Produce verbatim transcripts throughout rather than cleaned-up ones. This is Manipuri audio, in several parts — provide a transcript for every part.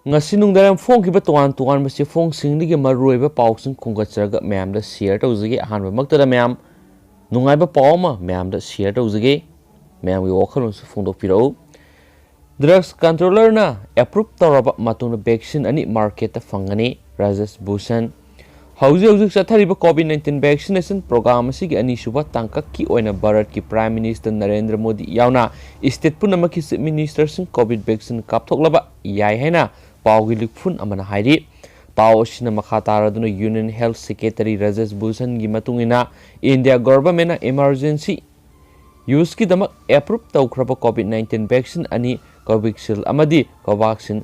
ꯉꯁꯤ ꯅꯨꯡꯗꯥꯡ ꯐꯣꯡꯈꯤꯕ ꯇꯣꯉꯥꯟ ꯇꯣꯉꯥꯟꯕ ꯆꯦꯐꯣꯡꯁꯤꯡꯗꯒꯤ ꯃꯔꯨꯑꯣꯏꯕ ꯄꯥꯎꯁꯤꯡ ꯈꯣꯝꯒꯠꯆꯔꯒ ꯃꯌꯥꯝꯗ share ꯇꯧꯖꯒꯦ꯫ ꯑꯍꯥꯟꯕꯃꯛꯇꯗ ꯃꯌꯥꯝ ꯅꯨꯡꯉꯥꯏꯕ ꯄꯥꯎ ꯑꯃ ꯃꯌꯥꯝꯗ share ꯇꯧꯖꯒꯦ꯫ ꯃꯌꯥꯝꯒꯤ ꯋꯥꯈꯜꯂꯣꯟꯁꯨ ꯐꯣꯡꯗꯣꯛꯄꯤꯔꯛꯎ꯫ Drugs controllerꯅ approve ꯇꯧꯔꯕ ꯃꯇꯨꯡꯗ vaccine ꯑꯅꯤ marketꯇ ꯐꯪꯒꯅꯤ꯫ ꯔꯥꯖꯦꯁ ꯚꯨꯁꯟ꯫ ꯍꯧꯖꯤꯛ ꯍꯧꯖꯤꯛ ꯆꯠꯊꯔꯤꯕ COVID nineteen vaccination program ꯑꯁꯤꯒꯤ ꯑꯅꯤꯁꯨꯕ ꯇꯥꯡꯀꯛꯀꯤ ꯑꯣꯏꯅ ꯚꯥꯔꯠꯀꯤ Prime Minister ꯅꯔꯦꯟꯗ꯭ꯔ ꯃꯣꯗꯤ ꯌꯥꯎꯅ state ꯄꯨꯝꯅꯃꯛꯀꯤ chief ministerꯁꯤꯡ COVID vaccine ꯀꯥꯞꯊꯣꯛꯂꯕ ꯌꯥꯏ ꯍꯥꯏꯅ ꯄꯥꯎꯒꯤ ꯂꯤꯛꯐꯨꯟ ꯑꯃꯅ ꯍꯥꯏꯔꯤ꯫ ꯄꯥꯎ ꯑꯁꯤꯅ ꯃꯈꯥ ꯇꯥꯔꯗꯨꯅ Union Health Secretary ꯔꯥꯖꯦꯁ ꯚꯨꯁꯟꯒꯤ ꯃꯇꯨꯡ ꯏꯟꯅ, India governmentꯅ emergency useꯀꯤꯗꯃꯛ approve ꯇꯧꯈ꯭ꯔꯕ COVID nineteen vaccine ꯑꯅꯤ, Covishield ꯑꯃꯗꯤ Covaxin,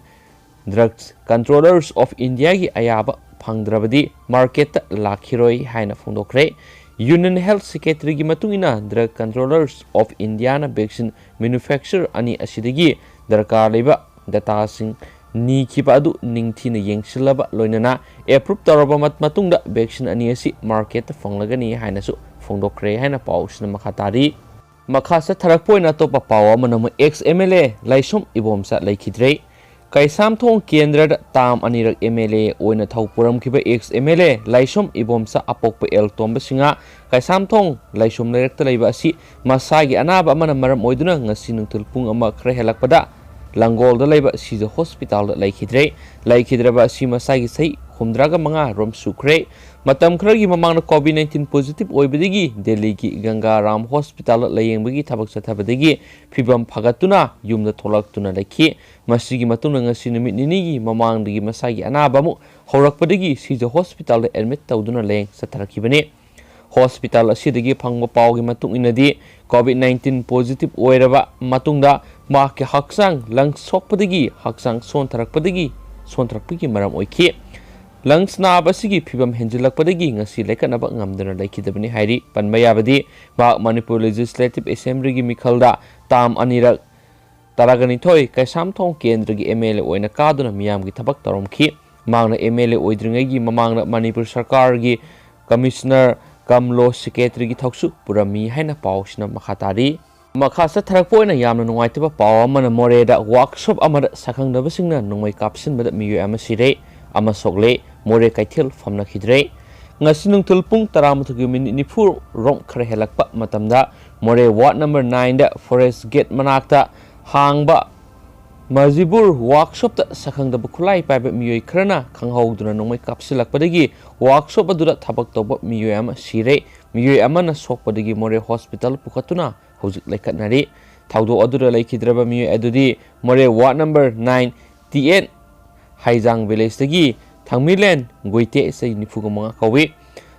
Drugs Controllers of Indiaꯒꯤ ꯑꯌꯥꯕ ꯐꯪꯗ꯭ꯔꯕꯗꯤ marketꯇ ꯂꯥꯛꯈꯤꯔꯣꯏ ꯍꯥꯏꯅ ꯐꯣꯡꯗꯣꯛꯈ꯭ꯔꯦ꯫ Union Health Secretaryꯒꯤ ꯃꯇꯨꯡ ꯏꯟꯅ, Drug Controllers of Indiaꯅ vaccine manufacturer ꯑꯅꯤ ꯑꯁꯤꯗꯒꯤ ꯗꯔꯀꯥꯔ ꯂꯩꯕ dataꯁꯤꯡ ꯅꯤꯈꯤꯕ ꯑꯗꯨ ꯅꯤꯡꯊꯤꯅ ꯌꯦꯡꯁꯤꯜꯂꯕ ꯂꯣꯏꯅꯅ approve ꯇꯧꯔꯕ ꯃꯠ-, ꯃꯇꯨꯡꯗ vaccine ꯑꯅꯤ ꯑꯁꯤ marketꯇ ꯐꯪꯂꯒꯅꯤ ꯍꯥꯏꯅꯁꯨ ꯐꯣꯡꯗꯣꯛꯈ꯭ꯔꯦ ꯍꯥꯏꯅ ꯄꯥꯎꯁꯤꯅ ꯃꯈꯥ ꯇꯥꯔꯤ꯫ ꯃꯈꯥ ꯆꯠꯊꯔꯛꯄ ꯑꯣꯏꯅ ꯑꯇꯣꯞꯄ ꯄꯥꯎ ꯑꯃꯅ ꯑꯃꯨꯛ ex MLA ꯂꯥꯏꯁ꯭ꯔꯝ ꯏꯕꯣꯝꯆꯥ ꯂꯩꯈꯤꯗ꯭ꯔꯦ꯫ ꯀꯩꯁꯥꯝꯊꯣꯡ ꯀꯦꯟꯗ꯭ꯔꯗ term ꯑꯅꯤꯔꯛ MLA ꯑꯣꯏꯅ ꯊꯧ ꯄꯨꯔꯝꯈꯤꯕ ex MLA ꯂꯥꯏꯁ꯭ꯔꯝ ꯏꯕꯣꯝꯆꯥ ꯑꯄꯣꯛꯄ ꯑꯦꯜ ꯇꯣꯝꯕ ꯁꯤꯡꯍ ꯀꯩꯁꯥꯝꯊꯣꯡ ꯂꯥꯏꯁ꯭ꯔꯝ ꯂꯩꯔꯛꯇ ꯂꯩꯕ ꯑꯁꯤ ꯃꯁꯥꯒꯤ ꯑꯅꯥꯕ ꯑꯃꯅ ꯃꯔꯝ ꯑꯣꯏꯗꯨꯅ ꯉꯁꯤ ꯅꯨꯡꯊꯤꯜ ꯄꯨꯡ ꯑꯃ ꯈꯔ ꯍꯦꯜꯂꯛꯄꯗ ꯂꯪꯒꯣꯜꯗ ꯂꯩꯕ ꯁꯤꯖ ꯍꯣꯁꯄꯤꯇꯥꯜꯗ ꯂꯩꯈꯤꯗ꯭ꯔꯦ꯫ ꯂꯩꯈꯤꯗ꯭ꯔꯕ ꯑꯁꯤ ꯃꯁꯥꯒꯤ ꯆꯍꯤ ꯍꯨꯝꯗ꯭ꯔꯥꯒ ꯃꯉꯥ ꯔꯣꯝ ꯁꯨꯈ꯭ꯔꯦ꯫ ꯃꯇꯝ ꯈꯔꯒꯤ ꯃꯃꯥꯡꯗ COVID nineteen positive ꯑꯣꯏꯕꯗꯒꯤ ꯗꯦꯜꯂꯤꯒꯤ ꯒꯪꯒꯥꯔꯥꯝ ꯍꯣꯁꯄꯤꯇꯥꯜꯗ ꯂꯥꯌꯦꯡꯕꯒꯤ ꯊꯕꯛ ꯆꯠꯊꯕꯗꯒꯤ ꯐꯤꯕꯝ ꯐꯒꯠꯇꯨꯅ ꯌꯨꯝꯗ ꯊꯣꯛꯂꯛꯇꯨꯅ ꯂꯩꯈꯤ꯫ ꯃꯁꯤꯒꯤ ꯃꯇꯨꯡꯗ ꯉꯁꯤ ꯅꯨꯃꯤꯠ ꯅꯤꯅꯤꯒꯤ ꯃꯃꯥꯡꯗꯒꯤ ꯃꯁꯥꯒꯤ ꯑꯅꯥꯕ ꯑꯃꯨꯛ ꯍꯧꯔꯛꯄꯗꯒꯤ ꯁꯤꯖ ꯍꯣꯁꯄꯤꯇꯥꯜꯗ admit ꯇꯧꯗꯨꯅ ꯂꯥꯌꯦꯡ ꯆꯠꯊꯔꯛꯈꯤꯕꯅꯤ꯫ ꯍꯣꯁꯄꯤꯇꯥꯜ ꯑꯁꯤꯗꯒꯤ ꯐꯪꯕ ꯄꯥꯎꯒꯤ ꯃꯇꯨꯡ ꯏꯟꯅꯗꯤ, COVID nineteen positive ꯑꯣꯏꯔꯕ ꯃꯇꯨꯡꯗ ꯃꯍꯥꯛꯀꯤ ꯍꯛꯆꯥꯡ ꯂꯪ ꯁꯣꯛꯄꯗꯒꯤ ꯍꯛꯆꯥꯡ ꯁꯣꯟꯊꯔꯛꯄꯗꯒꯤ, ꯁꯣꯟꯊꯔꯛꯄꯒꯤ ꯃꯔꯝ ꯑꯣꯏꯈꯤ꯫ Lungs ꯅꯥꯕ ꯑꯁꯤꯒꯤ ꯐꯤꯕꯝ ꯍꯦꯟꯖꯤꯜꯂꯛꯄꯗꯒꯤ ꯉꯁꯤ ꯂꯩꯈꯠꯅꯕ ꯉꯝꯗꯅ ꯂꯩꯈꯤꯗꯕꯅꯤ ꯍꯥꯏꯔꯤ꯫ ꯄꯟꯕ ꯌꯥꯕꯗꯤ, ꯃꯍꯥꯛ ꯃꯅꯤꯄꯨꯔ Legislative Assemblyꯒꯤ ꯃꯤꯈꯜꯗ term ꯑꯅꯤꯔꯛ ꯇꯔꯥꯒ ꯅꯤꯊꯣꯏ ꯀꯩꯁꯥꯝꯊꯣꯡ ꯀꯦꯟꯗ꯭ꯔꯒꯤ MLA ꯑꯣꯏꯅ ꯀꯥꯗꯨꯅ ꯃꯤꯌꯥꯝꯒꯤ ꯊꯕꯛ ꯇꯧꯔꯝꯈꯤ꯫ ꯃꯍꯥꯛꯅ MLA ꯑꯣꯏꯗ꯭ꯔꯤꯉꯩꯒꯤ ꯃꯃꯥꯡꯗ ꯃꯅꯤꯄꯨꯔ ꯁꯔꯀꯥꯔꯒꯤ Commissioner cum Law Secretaryꯒꯤ ꯊꯧꯁꯨ ꯄꯨꯔꯝꯃꯤ ꯍꯥꯏꯅ ꯄꯥꯎꯁꯤꯅ ꯃꯈꯥ ꯇꯥꯔꯤ꯫ ꯃꯈꯥ ꯆꯠꯊꯔꯛꯄ ꯑꯣꯏꯅ ꯌꯥꯝꯅ ꯅꯨꯡꯉꯥꯏꯇꯕ ꯄꯥꯎ ꯑꯃꯅ, ꯃꯣꯔꯦꯗ ꯋꯥꯔꯛꯁꯣꯞ ꯑꯃꯗ ꯁꯛꯈꯪꯗꯕꯁꯤꯡꯅ ꯅꯣꯡꯃꯩ ꯀꯥꯞꯁꯤꯟꯕꯗ ꯃꯤꯑꯣꯏ ꯑꯃ ꯁꯤꯔꯦ, ꯑꯃ ꯁꯣꯛꯂꯦ꯫ ꯃꯣꯔꯦ ꯀꯩꯊꯦꯜ ꯐꯝꯅꯈꯤꯗ꯭ꯔꯦ꯫ ꯉꯁꯤ ꯅꯨꯡꯊꯤꯜ ꯄꯨꯡ ꯇꯔꯥꯃꯥꯊꯣꯏꯒꯤ ꯃꯤꯅꯤꯠ ꯅꯤꯐꯨ ꯔꯣꯝ ꯈꯔ ꯍꯦꯜꯂꯛꯄ ꯃꯇꯝꯗ ꯃꯣꯔꯦ ꯋꯥꯔꯗ ꯅꯝꯕꯔ ꯅꯥꯏꯟꯗ ꯐꯣꯔꯦꯁ ꯒꯦꯠ ꯃꯅꯥꯛꯇ ꯍꯥꯡꯕ ꯃꯖꯤꯕꯨꯔ ꯋꯥꯔꯛꯁꯣꯞꯇ ꯁꯛꯈꯪꯗꯕ ꯈꯨꯠꯂꯥꯏ ꯄꯥꯏꯕ ꯃꯤꯑꯣꯏ ꯈꯔꯅ ꯈꯪꯍꯧꯗꯨꯅ ꯅꯣꯡꯃꯩ ꯀꯥꯞꯁꯤꯜꯂꯛꯄꯗꯒꯤ ꯋꯥꯔꯛꯁꯣꯞ ꯑꯗꯨꯗ ꯊꯕꯛ ꯇꯧꯕ ꯃꯤꯑꯣꯏ ꯑꯃ ꯁꯤꯔꯦ, ꯃꯤꯑꯣꯏ ꯑꯃꯅ ꯁꯣꯛꯄꯗꯒꯤ ꯃꯣꯔꯦ ꯍꯣꯁꯄꯤꯇꯥꯜ ꯄꯨꯈꯠꯇꯨꯅ ꯍꯧꯖꯤꯛ ꯂꯩꯈꯠꯅꯔꯤ꯫ ꯊꯧꯗꯣꯛ ꯑꯗꯨꯗ ꯂꯩꯈꯤꯗ꯭ꯔꯕ ꯃꯤꯑꯣꯏ ꯑꯗꯨꯗꯤ Moreh ward number nine T N Heijang ꯚꯤꯂꯦꯖꯇꯒꯤ ꯊꯥꯡꯃꯤꯂꯦꯟ ꯒꯨꯏꯇꯦ, ꯆꯍꯤ ꯅꯤꯐꯨꯒ ꯃꯉꯥ ꯀꯧꯏ꯫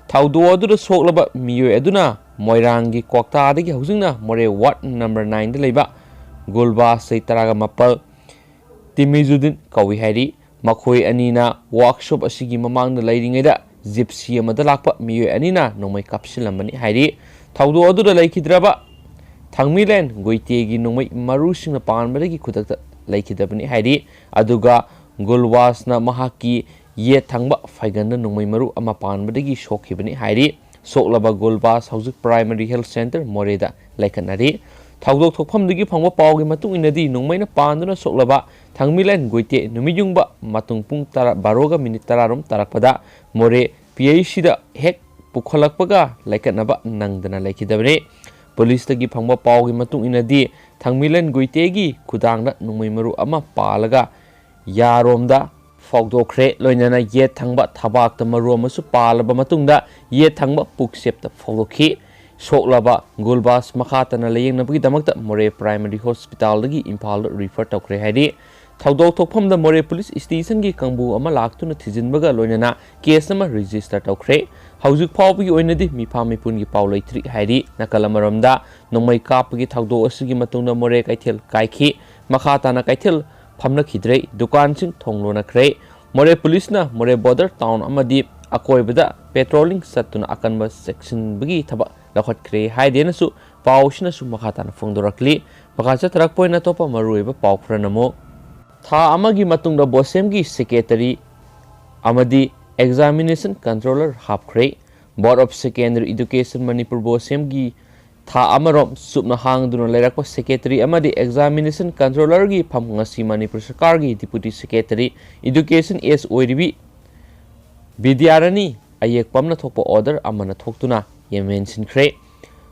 ꯊꯧꯗꯣꯛ ꯑꯗꯨꯗ ꯁꯣꯛꯂꯕ ꯃꯤꯑꯣꯏ ꯑꯗꯨꯅ ꯃꯣꯏꯔꯥꯡꯒꯤ ꯀ꯭ꯋꯥꯛꯇꯥꯗꯒꯤ ꯍꯧꯖꯤꯛꯅ ꯃꯣꯔꯦ ꯋꯥꯔꯗ ꯅꯝꯕꯔ ꯅꯥꯏꯟꯗ ꯂꯩꯕ ꯒꯨꯜꯕꯥꯁ, ꯆꯍꯤ ꯇꯔꯥꯒ ꯃꯥꯄꯜ, ꯇꯤꯃꯤꯖꯨꯗꯤꯟ ꯀꯧꯏ ꯍꯥꯏꯔꯤ꯫ ꯃꯈꯣꯏ ꯑꯅꯤꯅ ꯋꯥꯔꯛꯁꯣꯞ ꯑꯁꯤꯒꯤ ꯃꯃꯥꯡꯗ ꯂꯩꯔꯤꯉꯩꯗ ꯖꯤꯞꯁꯤ ꯑꯃꯗ ꯂꯥꯛꯄ ꯃꯤꯑꯣꯏ ꯑꯅꯤꯅ ꯅꯣꯡꯃꯩ ꯀꯥꯞꯁꯤꯜꯂꯝꯕꯅꯤ ꯍꯥꯏꯔꯤ꯫ ꯊꯧꯗꯣꯛ ꯑꯗꯨꯗ ꯂꯩꯈꯤꯗ꯭ꯔꯕ ꯊꯥꯡꯃꯤꯂꯦꯟ ꯒꯨꯏꯇꯦꯒꯤ ꯅꯣꯡꯃꯩ ꯃꯔꯨꯁꯤꯡꯅ ꯄꯥꯟꯕꯗꯒꯤ ꯈꯨꯗꯛꯇ ꯂꯩꯈꯤꯗꯕꯅꯤ ꯍꯥꯏꯔꯤ꯫ ꯑꯗꯨꯒ ꯒꯨꯜꯋꯥꯁꯅ ꯃꯍꯥꯛꯀꯤ ꯌꯦꯠ ꯊꯪꯕ ꯐꯩꯒꯟꯗ ꯅꯣꯡꯃꯩ ꯃꯔꯨ ꯑꯃ ꯄꯥꯟꯕꯗꯒꯤ ꯁꯣꯛꯈꯤꯕꯅꯤ ꯍꯥꯏꯔꯤ꯫ ꯁꯣꯛꯂꯕ ꯒꯨꯜꯕꯥꯁ ꯍꯧꯖꯤꯛ ꯄ꯭ꯔꯥꯏꯃꯔꯤ ꯍꯦꯜꯊ ꯁꯦꯟꯇꯔ ꯃꯣꯔꯦꯗ ꯂꯩꯈꯠꯅꯔꯤ꯫ ꯊꯧꯗꯣꯛ ꯊꯣꯛꯐꯝꯗꯒꯤ ꯐꯪꯕ ꯄꯥꯎꯒꯤ ꯃꯇꯨꯡ ꯏꯟꯅꯗꯤ, ꯅꯣꯡꯃꯩꯅ ꯄꯥꯟꯗꯨꯅ ꯁꯣꯛꯂꯕ ꯊꯥꯡꯃꯤꯂꯦꯟ ꯒꯨꯏꯇꯦ ꯅꯨꯃꯤꯠꯌꯨꯡꯕ ꯃꯇꯨꯡ ꯄꯨꯡ ꯇꯔꯥ, ꯕꯥꯔꯣꯒ ꯃꯤꯅꯤꯠ ꯇꯔꯥ ꯔꯣꯝ ꯇꯥꯔꯛꯄꯗ ꯃꯣꯔꯦ ꯄꯤ ꯑꯩꯆ ꯁꯤꯗ ꯍꯦꯛ ꯄꯨꯈꯠꯂꯛꯄꯒ ꯂꯩꯈꯠꯅꯕ ꯅꯪꯗꯅ ꯂꯩꯈꯤꯗꯕꯅꯤ꯫ ꯄꯨꯂꯤꯁꯇꯒꯤ ꯐꯪꯕ ꯄꯥꯎꯒꯤ ꯃꯇꯨꯡ ꯏꯟꯅꯗꯤ, ꯊꯥꯡꯃꯤꯂꯦꯟ ꯒꯨꯏꯇꯦꯒꯤ ꯈꯨꯗꯥꯡꯗ ꯅꯣꯡꯃꯩ ꯃꯔꯨ ꯑꯃ ꯄꯥꯜꯂꯒ ꯌꯥꯔꯣꯝꯗ ꯐꯥꯎꯗꯣꯛꯈ꯭ꯔꯦ꯫ ꯂꯣꯏꯅꯅ ꯌꯦꯠ ꯊꯪꯕ ꯊꯕꯥꯛꯇ ꯃꯔꯨ ꯑꯃꯁꯨ ꯄꯥꯜꯂꯕ ꯃꯇꯨꯡꯗ ꯌꯦꯠ ꯊꯪꯕ ꯄꯨꯛꯆꯦꯞꯇ ꯐꯥꯎꯗꯣꯛꯈꯤ꯫ ꯁꯣꯛꯂꯕ ꯒꯨꯜꯕꯥꯁ ꯃꯈꯥ ꯇꯥꯅ ꯂꯥꯌꯦꯡꯅꯕꯒꯤꯗꯃꯛꯇ ꯃꯣꯔꯦ ꯄ꯭ꯔꯥꯏꯃꯔꯤ ꯍꯣꯁꯄꯤꯇꯥꯜꯗꯒꯤ ꯏꯝꯐꯥꯜꯗ ꯔꯤꯐꯔ ꯇꯧꯈ꯭ꯔꯦ ꯍꯥꯏꯔꯤ꯫ ꯊꯧꯗꯣꯛ ꯊꯣꯛꯐꯝꯗ ꯃꯣꯔꯦ ꯄꯨꯂꯤꯁ ꯁ꯭ꯇꯦꯁꯟꯒꯤ ꯀꯥꯡꯕꯨ ꯑꯃ ꯂꯥꯛꯇꯨꯅ ꯊꯤꯖꯤꯟꯕꯒ ꯂꯣꯏꯅꯅ ꯀꯦꯁ ꯑꯃ ꯔꯦꯖꯤꯁꯇꯔ ꯇꯧꯈ꯭ꯔꯦ꯫ ꯍꯧꯖꯤꯛ ꯐꯥꯎꯕꯒꯤ ꯑꯣꯏꯅꯗꯤ ꯃꯤꯐꯥ ꯃꯤꯄꯨꯟꯒꯤ ꯄꯥꯎ ꯂꯩꯇ꯭ꯔꯤ ꯍꯥꯏꯔꯤ꯫ ꯅꯥꯀꯜ ꯑꯃꯔꯣꯝꯗ, ꯅꯣꯡꯃꯩ ꯀꯥꯞꯄꯒꯤ ꯊꯧꯗꯣꯛ ꯑꯁꯤꯒꯤ ꯃꯇꯨꯡꯗ ꯃꯣꯔꯦ ꯀꯩꯊꯦꯜ ꯀꯥꯏꯈꯤ꯫ ꯃꯈꯥ ꯇꯥꯅ ꯀꯩꯊꯦꯜ ꯐꯝꯅꯈꯤꯗ꯭ꯔꯦ꯫ ꯗꯨꯀꯥꯟꯁꯤꯡ ꯊꯣꯡ ꯂꯣꯟꯅꯈ꯭ꯔꯦ꯫ ꯃꯣꯔꯦ ꯄꯨꯂꯤꯁꯅ ꯃꯣꯔꯦ ꯕꯣꯔꯗꯔ ꯇꯥꯎꯟ ꯑꯃꯗꯤ ꯑꯀꯣꯏꯕꯗ ꯄꯦꯇ꯭ꯔꯣꯂꯤꯡ ꯆꯠꯇꯨꯅ ꯑꯀꯟꯕ ꯆꯦꯛꯁꯤꯟꯕꯒꯤ ꯊꯕꯛ ꯂꯧꯈꯠꯈ꯭ꯔꯦ ꯍꯥꯏꯗꯦꯅꯁꯨ ꯄꯥꯎꯁꯤꯅꯁꯨ ꯃꯈꯥ ꯇꯥꯅ ꯐꯣꯡꯗꯣꯔꯛꯂꯤ꯫ ꯃꯈꯥ ꯆꯠꯊꯔꯛꯄ ꯑꯣꯏꯅ ꯑꯇꯣꯞꯄ ꯃꯔꯨꯑꯣꯏꯕ ꯄꯥꯎ ꯈꯔꯅ ꯑꯃꯨꯛ, ꯊꯥ ꯑꯃꯒꯤ ꯃꯇꯨꯡꯗ ꯕꯣꯁꯦꯝꯒꯤ ꯁꯦꯀ꯭ꯔꯦꯇꯔꯤ ꯑꯃꯗꯤ ꯑꯦꯛꯖꯥꯃꯤꯅꯦꯁꯟ ꯀꯟꯇ꯭ꯔꯣꯂꯔ ꯍꯥꯞꯈ꯭ꯔꯦ꯫ Board of Secondary Education Manipur ꯕꯣꯁꯦꯝꯒꯤ ꯊꯥ ꯑꯃꯔꯣꯝ ꯆꯨꯞꯅ ꯍꯥꯡꯗꯨꯅ ꯂꯩꯔꯛꯄ ꯁꯦꯀ꯭ꯔꯦꯇꯔꯤ ꯑꯃꯗꯤ ꯑꯦꯛꯖꯥꯃꯤꯅꯦꯁꯟ ꯀꯟꯇ꯭ꯔꯣꯂꯔꯒꯤ ꯐꯝ ꯉꯁꯤ ꯃꯅꯤꯄꯨꯔ ꯁꯔꯀꯥꯔꯒꯤ ꯗꯤꯄꯨꯇꯤ ꯁꯦꯀ꯭ꯔꯦꯇꯔꯤ ꯏꯗꯨꯀꯦꯁꯟ ꯑꯦꯁ ꯑꯣꯏꯔꯤꯕꯤ ꯕꯤꯗ꯭ꯌꯥꯔꯥꯅꯤ ꯑꯌꯦꯛꯄꯝꯅ ꯊꯣꯛꯄ ꯑꯣꯔꯗꯔ ꯑꯃꯅ ꯊꯣꯛꯇꯨꯅ ꯌꯦꯡꯁꯤꯟꯈ꯭ꯔꯦ꯫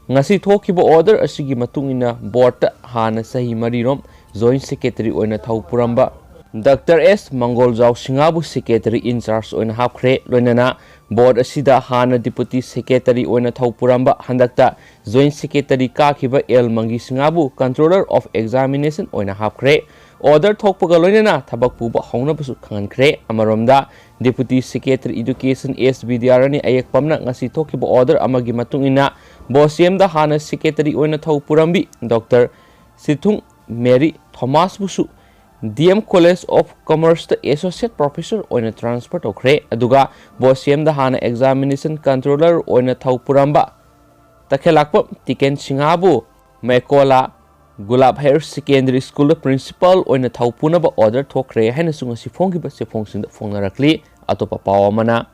ꯉꯁꯤ ꯊꯣꯛꯈꯤꯕ ꯑꯣꯔꯗꯔ ꯑꯁꯤꯒꯤ ꯃꯇꯨꯡ ꯏꯟꯅ ꯕꯣꯔꯗꯇ ꯍꯥꯟꯅ ꯆꯍꯤ ꯃꯔꯤꯔꯣꯝ ꯖꯣꯏꯟꯠ ꯁꯦꯀ꯭ꯔꯦꯇꯔꯤ ꯑꯣꯏꯅ ꯊꯧ ꯄꯨꯔꯝꯕ ꯗꯥꯛꯇꯔ ꯑꯦꯁ ꯃꯪꯒꯣꯜꯖꯥꯎ ꯁꯤꯡꯍꯕꯨ ꯁꯦꯀ꯭ꯔꯦꯇꯔꯤ ꯏꯟꯆꯥꯔꯖ ꯑꯣꯏꯅ ꯍꯥꯞꯈ꯭ꯔꯦ꯫ ꯂꯣꯏꯅꯅ ꯕꯣꯔꯗ ꯑꯁꯤꯗ ꯍꯥꯟꯅ ꯗꯤꯄꯨꯇꯤ ꯁꯦꯀ꯭ꯔꯦꯇꯔꯤ ꯑꯣꯏꯅ ꯊꯧ ꯄꯨꯔꯝꯕ, ꯍꯟꯗꯛꯇ ꯖꯣꯏꯟꯠ ꯁꯦꯀ꯭ꯔꯦꯇꯔꯤ ꯀꯥꯈꯤꯕ ꯑꯦꯜ ꯃꯪꯒꯤ ꯁꯤꯡꯍꯕꯨ ꯀꯟꯇ꯭ꯔꯣꯂꯔ ꯑꯣꯐ ꯑꯦꯛꯖꯥꯃꯤꯅꯦꯁꯟ ꯑꯣꯏꯅ ꯍꯥꯞꯈ꯭ꯔꯦ꯫ ꯑꯣꯔꯗꯔ ꯊꯣꯛꯄꯒ ꯂꯣꯏꯅꯅ ꯊꯕꯛ ꯄꯨꯕ ꯍꯧꯅꯕꯁꯨ ꯈꯪꯍꯟꯈ꯭ꯔꯦ꯫ ꯑꯃꯔꯣꯝꯗ, ꯗꯤꯄꯨꯇꯤ ꯁꯦꯀ꯭ꯔꯦꯇꯔꯤ ꯏꯗꯨꯀꯦꯁꯟ ꯑꯦꯁ ꯕꯤꯗ꯭ꯌꯥꯔꯥꯅꯤ ꯑꯌꯦꯛꯄꯝꯅ ꯉꯁꯤ ꯊꯣꯛꯈꯤꯕ ꯑꯣꯔꯗꯔ ꯑꯃꯒꯤ ꯃꯇꯨꯡ ꯏꯟꯅ ꯕꯣꯁꯦꯝꯗ ꯍꯥꯟꯅ ꯁꯦꯀ꯭ꯔꯦꯇꯔꯤ ꯑꯣꯏꯅ ꯊꯧ ꯄꯨꯔꯝꯕꯤ ꯗꯥꯛꯇꯔ ꯁꯤꯊꯨꯡ ꯃꯦꯔꯤ ꯊꯣꯃꯥꯁꯕꯨꯁꯨ ꯗꯤ ꯑꯦꯝ ꯀꯣꯂꯦꯖ ꯑꯣꯐ ꯀꯃꯔꯁꯇ ꯑꯦꯁꯣꯁꯤꯌꯦꯠ ꯄ꯭ꯔꯣꯐꯦꯁꯔ ꯑꯣꯏꯅ ꯇ꯭ꯔꯥꯟꯁꯐꯔ ꯇꯧꯈ꯭ꯔꯦ꯫ ꯑꯗꯨꯒ ꯕꯣꯁꯦꯝꯗ ꯍꯥꯟꯅ ꯑꯦꯛꯖꯥꯃꯤꯅꯦꯁꯟ ꯀꯟꯇ꯭ꯔꯣꯂꯔ ꯑꯣꯏꯅ ꯊꯧ ꯄꯨꯔꯝꯕ ꯇꯈꯦꯂꯥꯛꯄꯝ ꯇꯤꯀꯦꯟ ꯁꯤꯡꯍꯕꯨ ꯃꯦꯀꯣꯂꯥ ꯒꯨꯂꯥꯞ ꯍꯥꯌꯔ ꯁꯦꯀꯦꯟꯗꯔꯤ ꯁ꯭ꯀꯨꯜꯗ ꯄ꯭ꯔꯤꯟꯁꯤꯄꯥꯜ ꯑꯣꯏꯅ ꯊꯧ ꯄꯨꯅꯕ ꯑꯣꯔꯗꯔ ꯊꯣꯛꯈ꯭ꯔꯦ ꯍꯥꯏꯅꯁꯨ ꯉꯁꯤ ꯐꯣꯡꯈꯤꯕ ꯆꯦꯐꯣꯡꯁꯤꯡꯗ ꯐꯣꯡꯅꯔꯛꯂꯤ꯫ ꯑꯇꯣꯞꯄ ꯄꯥꯎ ꯑꯃꯅ,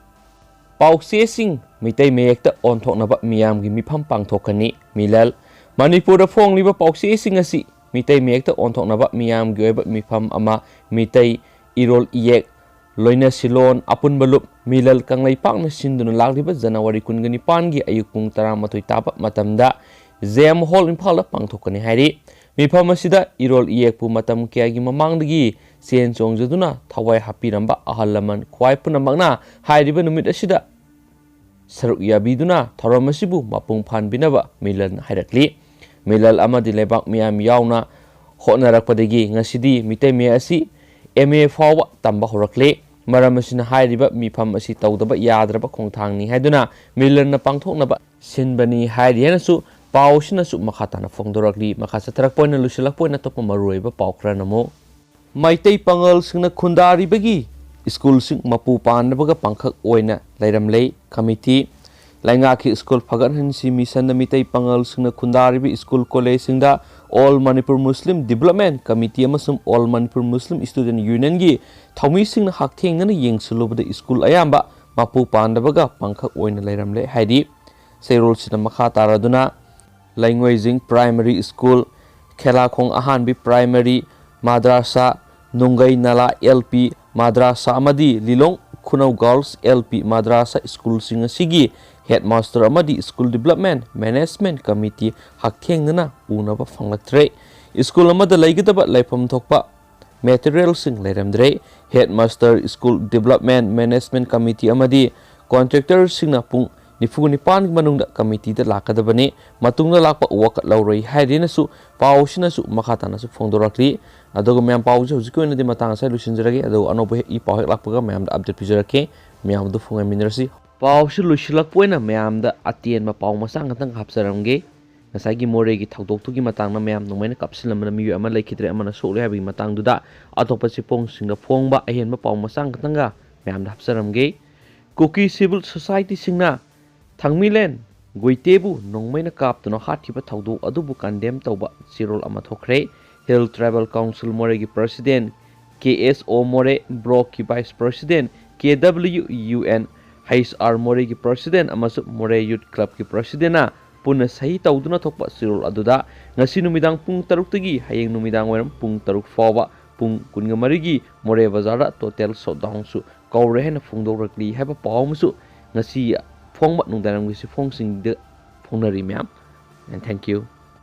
ꯄꯥꯎꯆꯦꯁꯤꯡ ꯃꯤꯇꯩ ꯃꯌꯦꯛꯇ ꯑꯣꯟꯊꯣꯛꯅꯕ ꯃꯤꯌꯥꯝꯒꯤ ꯃꯤꯐꯝ ꯄꯥꯡꯊꯣꯛꯀꯅꯤ꯫ ꯃꯤꯂꯜ꯫ ꯃꯅꯤꯄꯨꯔꯗ ꯐꯣꯡꯂꯤꯕ ꯄꯥꯎꯆꯦꯁꯤꯡ ꯑꯁꯤ ꯃꯤꯇꯩ ꯃꯌꯦꯛꯇ ꯑꯣꯟꯊꯣꯛꯅꯕ ꯃꯤꯌꯥꯝꯒꯤ ꯑꯣꯏꯕ ꯃꯤꯐꯝ ꯑꯃ, ꯃꯤꯇꯩ ꯏꯔꯣꯜ ꯏꯌꯦꯛ, ꯂꯣꯏꯅꯁꯤꯂꯣꯟ, ꯑꯄꯨꯟꯕ ꯂꯨꯞ, ꯃꯤꯂꯜ ꯀꯪꯂꯩꯄꯥꯛꯅ ꯁꯤꯟꯗꯨꯅ ꯂꯥꯛꯂꯤꯕ ꯖꯅꯋꯥꯔꯤ ꯀꯨꯟꯒ ꯅꯤꯄꯥꯟꯒꯤ ꯑꯌꯨꯛ ꯄꯨꯡ ꯇꯔꯥꯃꯥꯊꯣꯏ ꯇꯥꯕ ꯃꯇꯝꯗ ꯖꯦ ꯑꯦꯝ ꯍꯣꯜ ꯏꯝꯐꯥꯜꯗ ꯄꯥꯡꯊꯣꯛꯀꯅꯤ ꯍꯥꯏꯔꯤ꯫ ꯃꯤꯐꯝ ꯑꯁꯤꯗ ꯏꯔꯣꯜ ꯏꯌꯦꯛꯄꯨ ꯃꯇꯝ ꯀꯌꯥꯒꯤ ꯃꯃꯥꯡꯗꯒꯤ ꯆꯦꯟ ꯆꯣꯡꯖꯗꯨꯅ ꯊꯋꯥꯏ ꯍꯥꯞꯄꯤꯔꯝꯕ ꯑꯍꯜ ꯂꯃꯟ ꯈ꯭ꯋꯥꯏ ꯄꯨꯝꯅꯃꯛꯅ ꯍꯥꯏꯔꯤꯕ ꯅꯨꯃꯤꯠ ꯑꯁꯤꯗ ꯁꯔꯨꯛ ꯌꯥꯕꯤꯗꯨꯅ ꯊꯧꯔꯝ ꯑꯁꯤꯕꯨ ꯃꯄꯨꯡ ꯐꯥꯍꯟꯕꯤꯅꯕ ꯃꯤꯂꯜꯅ ꯍꯥꯏꯔꯛꯂꯤ꯫ ꯃꯤꯂꯜ ꯑꯃꯗꯤ ꯂꯩꯕꯥꯛ ꯃꯤꯌꯥꯝ ꯌꯥꯎꯅ ꯍꯣꯠꯅꯔꯛꯄꯗꯒꯤ ꯉꯁꯤꯗꯤ ꯃꯤꯇꯩ ꯃꯌꯦꯛ ꯑꯁꯤ ꯑꯦꯝ ꯑꯦ ꯐꯥꯎꯕ ꯇꯝꯕ ꯍꯧꯔꯛꯂꯦ꯫ ꯃꯔꯝ ꯑꯁꯤꯅ ꯍꯥꯏꯔꯤꯕ ꯃꯤꯐꯝ ꯑꯁꯤ ꯇꯧꯗꯕ ꯌꯥꯗ꯭ꯔꯕ ꯈꯣꯡꯊꯥꯡꯅꯤ ꯍꯥꯏꯗꯨꯅ ꯃꯤꯂꯜꯅ ꯄꯥꯡꯊꯣꯛꯅꯕ ꯁꯤꯟꯕꯅꯤ ꯍꯥꯏꯔꯤ ꯍꯥꯏꯅꯁꯨ ꯄꯥꯎ ꯑꯁꯤꯅꯁꯨ ꯃꯈꯥ ꯇꯥꯅ ꯐꯣꯡꯗꯣꯔꯛꯂꯤ꯫ ꯃꯈꯥ ꯆꯠꯊꯔꯛꯄ ꯑꯣꯏꯅ ꯂꯣꯏꯁꯤꯜꯂꯛꯄ ꯑꯣꯏꯅ ꯑꯇꯣꯞꯄ ꯃꯔꯨꯑꯣꯏꯕ ꯄꯥꯎ ꯈꯔꯅ ꯑꯃꯨꯛ ꯃꯩꯇꯩ ꯄꯥꯉꯜꯁꯤꯡꯅ ꯈꯨꯟꯗꯥꯔꯤꯕꯒꯤ ꯁ꯭ꯀꯨꯜꯁꯤꯡ ꯃꯄꯨ ꯄꯥꯟꯗꯕꯒ ꯄꯥꯡꯈꯛ ꯑꯣꯏꯅ ꯂꯩꯔꯝꯂꯦ꯫ ꯀꯃꯤꯇꯤ꯫ ꯂꯩꯉꯥꯛꯀꯤ ꯁ꯭ꯀꯨꯜ ꯐꯒꯠꯍꯟꯁꯤ ꯃꯤꯁꯟꯅ ꯃꯤꯇꯩ ꯄꯥꯉꯜꯁꯤꯡꯅ ꯈꯨꯟꯗꯥꯔꯤꯕ ꯁ꯭ꯀꯨꯜ ꯀꯣꯂꯦꯖꯁꯤꯡꯗ ꯑꯣꯜ ꯃꯅꯤꯄꯨꯔ ꯃꯨꯁꯂꯤꯝ ꯗꯤꯕ꯭ꯂꯞꯃꯦꯟ ꯀꯃꯤꯇꯤ ꯑꯃꯁꯨꯡ ꯑꯣꯜ ꯃꯅꯤꯄꯨꯔ ꯃꯨꯁꯂꯤꯝ ꯁ꯭ꯇꯨꯗꯦꯟꯠ ꯌꯨꯅꯤꯌꯟꯒꯤ ꯊꯧꯃꯤꯁꯤꯡꯅ ꯍꯛꯊꯦꯡꯅꯅ ꯌꯦꯡꯁꯤꯜꯂꯨꯕꯗ ꯁ꯭ꯀꯨꯜ ꯑꯌꯥꯝꯕ ꯃꯄꯨ ꯄꯥꯟꯗꯕꯒ ꯄꯥꯡꯈꯛ ꯑꯣꯏꯅ ꯂꯩꯔꯝꯂꯦ ꯍꯥꯏꯔꯤ꯫ ꯆꯦꯔꯣꯜꯁꯤꯅ ꯃꯈꯥ ꯇꯥꯔꯗꯨꯅ, ꯂꯩꯉꯣꯏꯖꯤꯡ Primary School, ꯈꯦꯂꯥꯈꯣꯡ ꯑꯍꯥꯟꯕꯤ Primary, ꯃꯗ꯭ꯔꯁꯥ, ꯅꯨꯡꯒꯩ ꯅꯂꯥ L P ꯃꯗ꯭ꯔꯁꯥ ꯑꯃꯗꯤ ꯂꯤꯂꯣꯡ ꯈꯨꯅꯧ Girls L P ꯃꯗ꯭ꯔꯁꯥ schoolꯁꯤꯡ ꯑꯁꯤꯒꯤ headmaster ꯑꯃꯗꯤ School Development Management Committee ꯍꯛꯊꯦꯡꯅꯅ ꯎꯅꯕ ꯐꯪꯂꯛꯇ꯭ꯔꯦ꯫ School ꯑꯃꯗ ꯂꯩꯒꯗꯕ ꯂꯩꯐꯝ ꯊꯣꯛꯄ materialꯁꯤꯡ ꯂꯩꯔꯝꯗ꯭ꯔꯦ꯫ Headmaster, School Development Management Committee ꯑꯃꯗꯤ contractorꯁꯤꯡꯅ ꯄꯨꯡ ꯅꯤꯐꯨ ꯅꯤꯄꯥꯟꯒꯤ ꯃꯅꯨꯡꯗ committeeꯗ ꯂꯥꯛꯀꯗꯕꯅꯤ꯫ ꯃꯇꯨꯡꯗ ꯂꯥꯛꯄ ꯋꯥꯀꯠ ꯂꯧꯔꯣꯏ ꯍꯥꯏꯔꯦꯅꯁꯨ ꯄꯥꯎ ꯑꯁꯤꯅꯁꯨ ꯃꯈꯥ ꯇꯥꯅꯁꯨ ꯐꯣꯡꯗꯣꯔꯛꯂꯤ꯫ ꯑꯗꯨꯒ ꯃꯌꯥꯝ, ꯄꯥꯎꯁꯦ ꯍꯧꯖꯤꯛꯀꯤ ꯑꯣꯏꯅꯗꯤ ꯃꯇꯥꯡ ꯑꯁꯤꯗ ꯂꯣꯏꯁꯤꯟꯖꯔꯒꯦ꯫ ꯑꯗꯨꯒ ꯑꯅꯧꯕ ꯍꯦꯛ, ꯏ ꯄꯥꯎ ꯍꯦꯛ ꯂꯥꯛꯄꯒ ꯃꯌꯥꯝꯗ update ꯄꯤꯖꯔꯛꯀꯦ꯫ ꯃꯌꯥꯝꯗꯨ ꯐꯣꯡꯉꯥꯏꯃꯤꯟꯅꯔꯁꯤ꯫ ꯄꯥꯎꯁꯤ ꯂꯣꯏꯁꯤꯜꯂꯛꯄ ꯑꯣꯏꯅ ꯃꯌꯥꯝꯗ ꯑꯇꯦꯟꯕ ꯄꯥꯎ ꯃꯆꯥ ꯈꯛꯇꯪ ꯍꯥꯞꯆꯔꯝꯒꯦ꯫ ꯉꯁꯥꯏꯒꯤ ꯃꯣꯔꯦꯒꯤ ꯊꯧꯗꯣꯛꯇꯨꯒꯤ ꯃꯇꯥꯡꯗ ꯃꯌꯥꯝ ꯅꯣꯡꯃꯩꯅ ꯀꯥꯞꯁꯤꯜꯂꯝꯕꯅ ꯃꯤꯑꯣꯏ ꯑꯃ ꯂꯩꯈꯤꯗ꯭ꯔꯦ, ꯑꯃꯅ ꯁꯣꯛꯂꯦ ꯍꯥꯏꯕꯒꯤ ꯃꯇꯥꯡꯗꯨꯗ ꯑꯇꯣꯞꯄ ꯆꯦꯐꯣꯡꯁꯤꯡꯗ ꯐꯣꯡꯕ ꯑꯍꯦꯟꯕ ꯄꯥꯎ ꯃꯆꯥ ꯈꯛꯇꯪꯒ ꯃꯌꯥꯝꯗ ꯍꯥꯞꯆꯔꯝꯒꯦ꯫ ꯀꯨꯀꯤ civil societyꯁꯤꯡꯅ ꯊꯥꯡꯃꯩꯂꯦꯟ ꯒꯨꯏꯇꯦꯕꯨ ꯅꯣꯡꯃꯩꯅ ꯀꯥꯞꯇꯨꯅ ꯍꯥꯠꯈꯤꯕ ꯊꯧꯗꯣꯛ ꯑꯗꯨꯕꯨ condemn ꯇꯧꯕ ꯆꯦꯔꯣꯜ ꯑꯃ ꯊꯣꯛꯈ꯭ꯔꯦ꯫ Hill Tribal Council ꯃꯣꯔꯦꯒꯤ President K S O ꯃꯣꯔꯦ, ꯕ꯭ꯂꯣꯛꯀꯤ Vice President K W U N, H R ꯃꯣꯔꯦꯒꯤ President ꯑꯃꯁꯨꯡ ꯃꯣꯔꯦ Youth Clubꯀꯤ Presidentꯅ ꯄꯨꯟꯅ ꯁꯍꯤ ꯇꯧꯗꯨꯅ ꯊꯣꯛꯄ ꯆꯦꯔꯣꯜ ꯑꯗꯨꯗ ꯉꯁꯤ ꯅꯨꯃꯤꯗꯥꯡ ꯄꯨꯡ ꯇꯔꯨꯛꯇꯒꯤ ꯍꯌꯦꯡ ꯅꯨꯃꯤꯗꯥꯡ ꯋꯥꯏꯔꯝ ꯄꯨꯡ ꯇꯔꯨꯛ ꯐꯥꯎꯕ ꯄꯨꯡ ꯀꯨꯟꯒ ꯃꯔꯤꯒꯤ ꯃꯣꯔꯦ ꯕꯖꯥꯔꯗ total shutdownꯁꯨ ꯀꯧꯔꯦ ꯍꯥꯏꯅ ꯐꯣꯡꯗꯣꯛꯂꯛꯂꯤ ꯍꯥꯏꯕ ꯄꯥꯎ ꯑꯃꯁꯨ ꯉꯁꯤ ꯐꯣꯡꯕ ꯅꯨꯡꯗꯥꯡꯋꯥꯏꯔꯝꯒꯤ ꯆꯦꯐꯣꯡꯁꯤꯡꯗ ꯐꯣꯡꯅꯔꯤ ꯃꯌꯥꯝ꯫ And thank you.